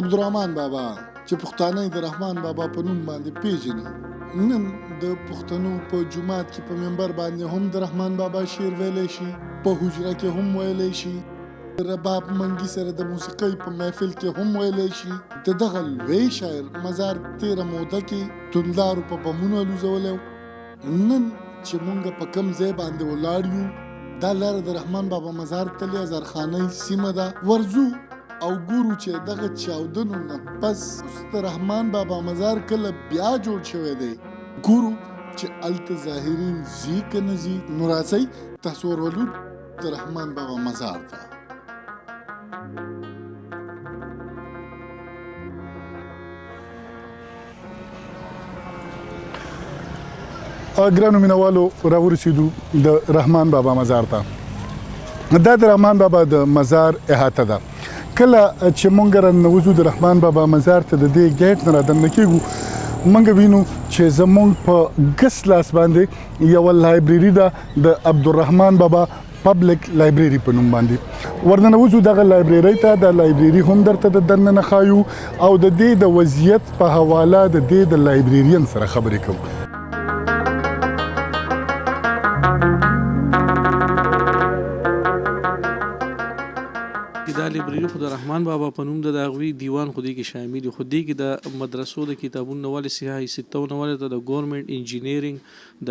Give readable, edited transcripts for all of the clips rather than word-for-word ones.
عبدالرحمن بابا چې پښتانه یې د رحمان بابا په نوم باندې پیژني، نن د پښتنو په جومات کې په منبر باندې هم د رحمان بابا شعر ویلی شي، په حجره کې هم ویلی شي، د رباب منګي سره د موسیقۍ په محفل کې هم ویلی شي. د دغه لوی شاعر مزار تیره موده کې توندلارو په بمونو الوزولی و. نن چې مونږ په کوم ځای باندې ولاړ یو، دا لاره د رحمان بابا مزار تلې هزارخانۍ سیمه ده. ورځو او ګورو چې دغه چاودنو نه پس اوس د رحمان بابا مزار کله بیا جوړ شوی دی. ګورو چې هلته ظاهرین ځي که نه ځي. نو راځئ تاسو ورولو د رحمان بابا مزار ته. ګرانو مینوالو، راورسېدو د رحمان بابا مزار ته. دا د رحمان بابا د مزار احاطه ده. کله چې مونږ راننوځو د رحمان بابا مزار ته، د دې ګیټ نه رادننه کېږو، مونږ وینو چې زمونږ په ګس لاس باندې یوه لایبرېري ده، د عبدالرحمن بابا پبلک لایبرېري په نوم باندې. ورننوځو دغه لایبرېرۍ ته، د لایبرېري هم درته د دننه ښایو او د دې د وضعیت په حواله د دې د لایبرېرین سره خبرې کوو. دا لایبرېري خو د رحمان بابا په نوم ده، د هغوی دیوان خو دې کې شامل دي، خو دې کې د مدرسو د کتابونو نه والې صحاح ستو نه والې ته د ګورنمنټ انجینیرینګ،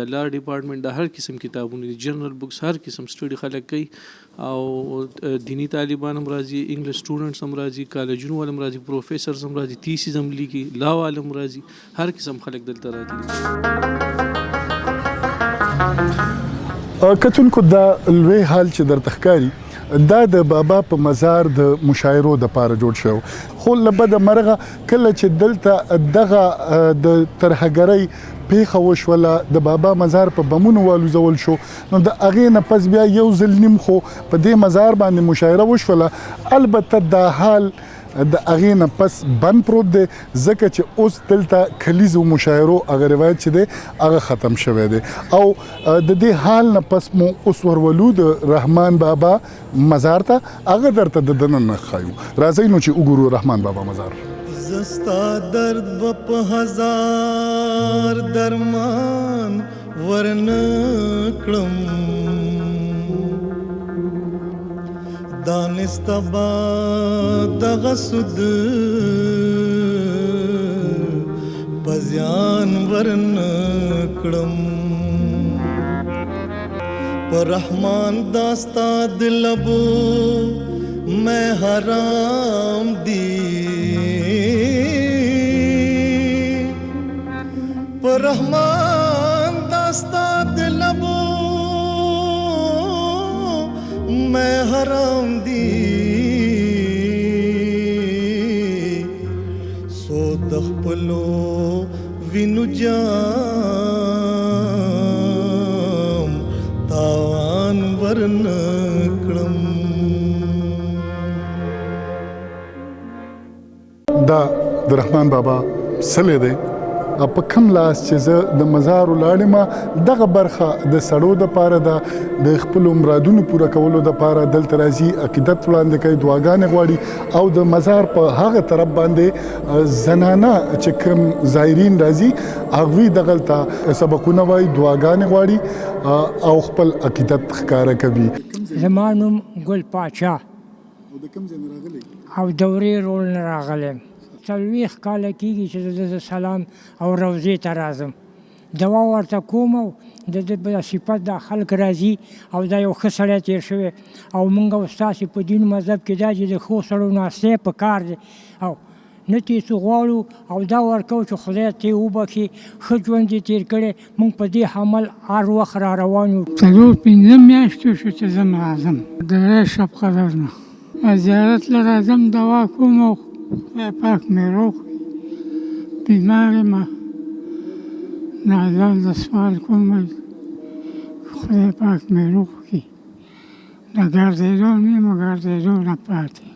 د لا ډپارټمنټ د هر قسم کتابونه دي، جنرال بوکس، هر قسم سټډي خلک کوي او دیني طالبان هم راځي، انګلیش سټوډنټس هم راځي، کالجونو وال هم راځي، پروفیسرز هم راځي، تیسیز هم لیکي، لا وال هم راځي، هر قسم خلک دلته راتلي. کتونکو، دا لوی حال چې درته ښکاري، دا د بابا په مزار د مشاعرو د پاره جوړ شو، خو له بده مرغه کله چې دلته دغه د ترهګرۍ پیښه وشوله، د بابا مزار په بمونو والوزول شو، نو د هغې نه پس بیا یو ځل نیم خو په دې مزار باندې مشاعره وشوله. البته دا حال د هغې نه پس بند پروت دی، ځکه چې اوس دلته کلیزو مشاعرو هغه روایت چې دی هغه ختم شوی دی. او د دې حال نه پس مو اوس ورولو د رحمان بابا مزار ته، هغه درته د دننه ښایو. راځئ نو چې وګورو رحمان بابا مزار. زه ستا درد به په هزار درمان ورنه کړم، دانسته به دغه سود په زیان ورنه کړم. پر رحمان دا ستا د لبو مې حرام دي، پر رحمان دا ستا د لبو مې حرام دي، سو د خپلو وینو جام تاوان ورنه کړم. دا د رحمان بابا څلی دی. په کوم لاس چې زه د مزار ولاړ یم، دغه برخه د سړو دپاره ده. د خپلو مرادونو پوره کولو دپاره دلته راځي، عقیدت وړاندې کوي، دعاګانې غواړي، او د مزار په هغه طرف باندې زنانه چې کوم زایرین راځي، هغوی دغلته سبقونه وایي، دعاګانې غواړي او خپل عقیدت ښکاره کوي. زما نوم ګل پاچا. او د کوم ځای نه راغلی؟ او دورې رول نه راغلی. 40 کاله کېږي چې زه د سلام او روضې ته راځم، دوا ورته کوم، او د ده په صفت دا خلک راځي، او دا یو ښه سړی تېر شوی، او موږ او ستاسې په دین مذهب کې دا چې د ښو سړو ناستی په کار دی، او نه ترې څه غواړو او دا ورکوو چې خدای ترې وبخښي، ښه ژوند یې تېر کړی. موږ په دې عمل هر وخت را روان یو. 4 5 میاشتې شو چې زه راځم د شب قدر نه زیارت له راځم، دوا کوم او خدای پاک مې روغ کړي. بیمار یم، د الله نه سوال کوم خدای پاک مې روغ کړي. د ګرځېدو نه یم، ګرځېدو نه پاتې.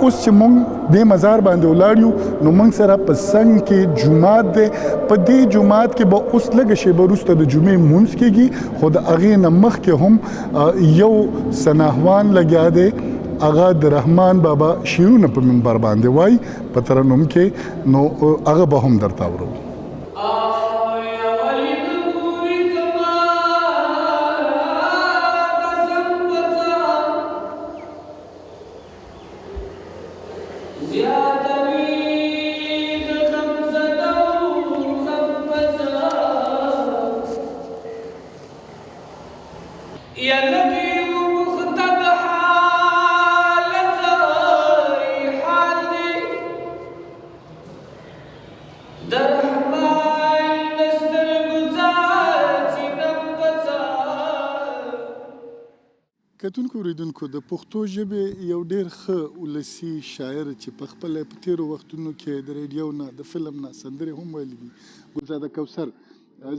اوس چې مونږ دې مزار باندې ولاړ یو، نو مونږ سره په څنګ کې جومات دی. په دې جومات کې به اوس لږه شېبه وروسته د جمعې مونځ کېږي، خو د هغې نه مخکې هم یو ثناخوان لګیا دی. هغه د رحمان بابا شعرونه په منبر باندې وایي په ترنم کې، نو هغه به هم درته اورو. کتونکو اوریدونکو، د پښتو ژبې یو ډیر ښه ولسي شاعر چې په خپله په تیرو وختونو کې د ریډیو نه د فلم نه سندرې هم ویلې دي، ګلزاده کوثر،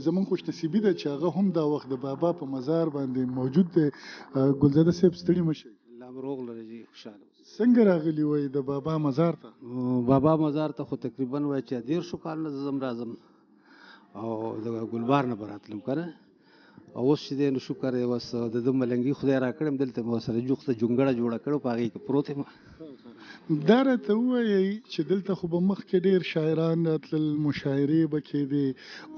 زمونږ خوش نصیبي ده چې هغه هم دا وخت د بابا په مزار باندې موجود دی. ګلزاده صاحب، ستړي مه شئ. الله مو روغ لري جي، خوشحاله اوسئ. څنګه راغلي وئ د بابا مزار ته؟ بابا مزار ته خو تقریبا وایي چې 30 کالو نه زه ځم راځم، او د ګلبار نه به راتلم که نه، او اوس چې دی نو شکر دی، اوس د ده ملنګي خدای راکړی، دلته مې ورسره جوخته جونګړه جوړه کړې، په هغې کې پروت یم. دا راته ووایئ چې دلته خو به مخکې ډېر شاعران راتلل، مشاعرې به کېدې،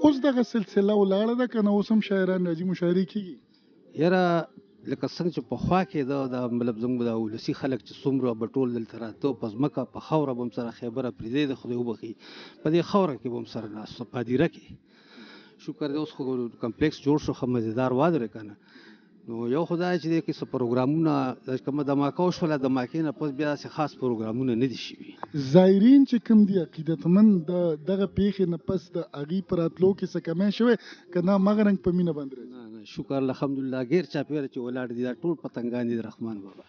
اوس دغه سلسله ولاړه ده که نه اوس هم شاعران راځي مشاعرې کېږي؟ یاره لکه څنګه چې پخوا کېده، دا مطلب زموږ دا ولسي خلک چې څومره به ټول دلته راته، په ځمکه په خاوره به هم سره خیبره پرېږدی د خدای وبخښي، په دې خاوره کې به هم سره ناست وو، په هدیره کې. شکر دی اوس خو کمپلیکس جوړ شو، ښه مزېدار وادرې که نه. نو یو خو دا چې دې کې څه پروګرامونه کومه دماکه وشوله، دماکې نه پس بیا داسې خاص پروګرامونه نه دي شوي. زایرین چې کوم دي عقیدتمند، د دغه پېښې نه پس د هغوی په راتلو کې څه کمی شوی که نه هماغه رنګ په مینه باندې راځي؟ نه نه، شکر الحمدلله، ګیر چاپېره چې ولاړ دي دا ټول پتنګان دي د رحمان بابا.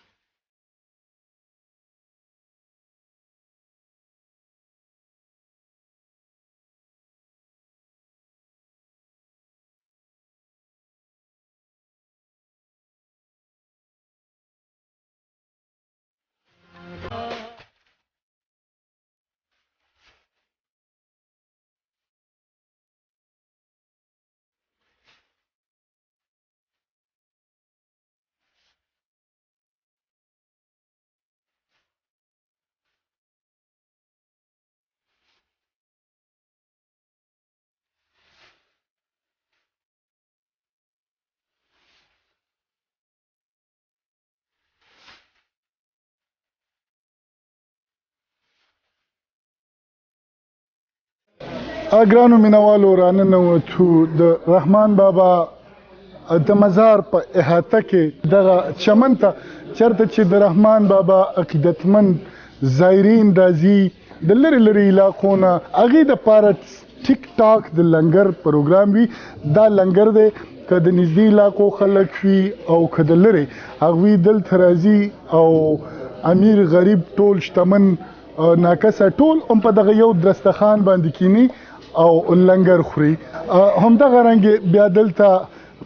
ګرانو مینوالو، راننوتو د رحمان بابا د مزار په احاطه کې دغه چمن ته، چېرته چې د رحمان بابا عقیدتمند زایرین راځي د لرې لرې علاقو نه، هغې دپاره ټیک ټاک د لنګر پروګرام وي. دا لنګر دی که د نږدې علاقو خلک وي او که د لرې، هغوی دلته راځي او امیر غریب ټول، شتمن ناکسه ټول هم په دغه یو درستخان باندې کینی او لنګر خوري. همدغه رنګ بیا دلته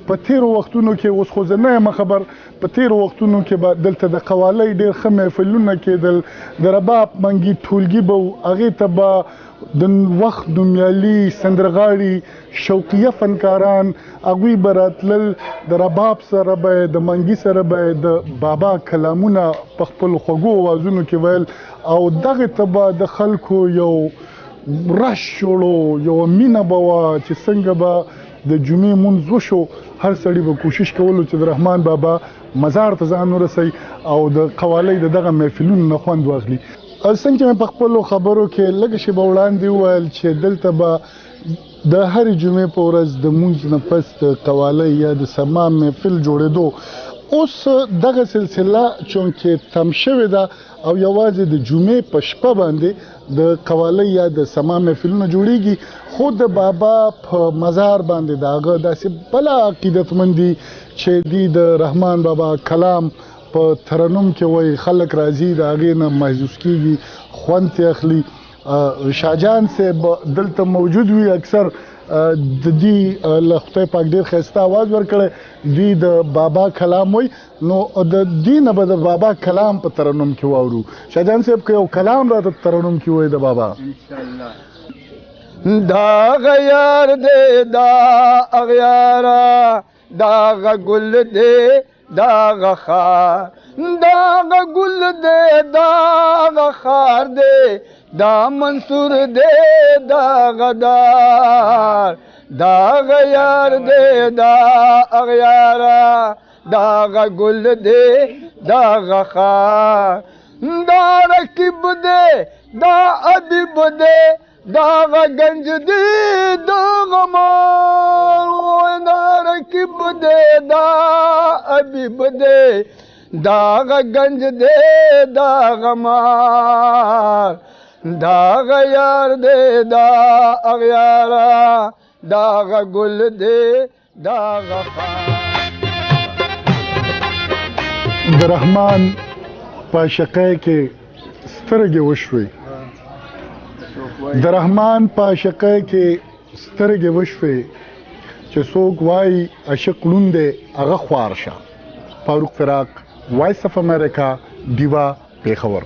په تیرو وختونو کې، اوس خو زه نه یم خبر، په تیرو وختونو کې به دلته د قوالۍ ډېر ښه محفلونه کېدل، د رباب منګي ټولګي به وو، هغې ته به د وخت نومیالي سندرغاړي شوقیه فنکاران هغوی به راتلل، د رباب سره به یې، د منګي سره به یې د بابا کلامونه په خپلو خوږو اوازونو کې ویل، او دغې ته به د خلکو یو رش جوړو، یوه مینه به وه چې څنګه به د جمعې مونځ وشو، هر سړي به کوشش کولو چې د رحمان بابا مزار ته ځان ورسوي او د قوالۍ د دغه محفلونو نه خوند واخلي. څنګه چې مې په خپلو خبرو کې لږه شېبه وړاندې وویل چې دلته به د هرې جمعې په ورځ د مونځ نه پس د قوالۍ یا د سما محفل جوړېدو، اوس دغه سلسله چونکې تم شوې ده او یوازې د جمعې په شپه باندې د قوالۍ یا د سما محفلونه جوړیږي، خو د بابا په مزار باندې د هغه داسې بله عقیدتمندي چې دی د رحمان بابا کلام په ترنم کې وایي، خلک راځي د هغې نه محظوظ کیږي، خوند ترې اخلي. شاهجان صاحب دلته موجود وي اکثر، د دې له خدای پاک ډېر ښایسته اواز ورکړی، دوی د بابا کلام وایي، نو د دې نه به د بابا کلام په ترنم کې واورو. شاهجان صاحب که یو کلام راته ترنم کې وایي د بابا. انشاءالله. دا غیار دی دا اغیارا، دا غ ګل دی دا غخار، دا غ ګل دی، دا غخار دی، دا منصور دی، دا غدار، دا غیار دی، دا اغیارا، دا غ ګل دی، دا غخار، دا رقیب دی، دا ادیب دی، دا غ گنج دی، دا غمار، دا رقیب دی، دا ادیب دی، دا غ گنج دی، دا غمار، دا غیار دی، دا اغیارا، دا غ ګل دی، دا غخار. د رحمان په عاشقۍ کې سترګې وشوې، د رحمان په عاشقۍ کې سترګې وشوې، چې څوک وایي عاشق ړوند دی هغه خوار شه. فاروق فراق، وایس اف امریکا، ډیوه، پېښور.